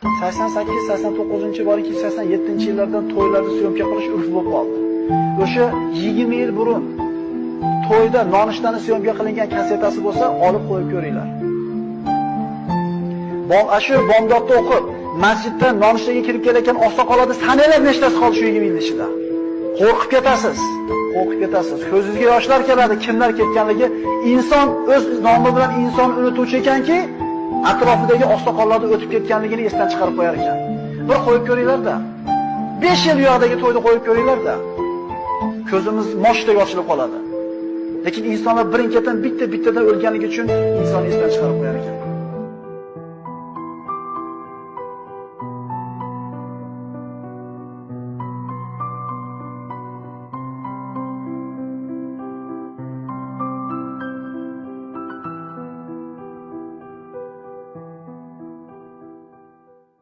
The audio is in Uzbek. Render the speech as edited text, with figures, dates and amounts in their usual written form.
88, 89 borki 87-yillardan to'ylarda syomka qilish urf bo'lib qoldi. O'sha 20 yil burun to'yda nonushtani syomka qilingan kassetasi bo'lsa, olib qo'yib ko'ringlar. Shu bomdodda o'qib, masjidda nonushtaga kirib kelayotgan oqsoqollarni sananglar nechtasi qoldi shu 20 yil ichida. Qo'rqib ketasiz, qo'rqib ketasiz. Ko'zingizga yoshlar keladi, kimlar ketganligi. Inson o'z nomi bilan inson unutuvchi ekanki, atrofidagi oqsoqollarni o'tib ketganligini esdan chiqarib qo'yar ekan. Bir qo'yib ko'ringlar-da. 5 yil yoqdagi to'yni qo'yib ko'ringlar-da. Ko'zimiz moshdek ochilib qoladi. Lekin insonlar birin-ketin bitta-bittadan o'lganligi uchun inson esdan chiqarib qo'yar ekan.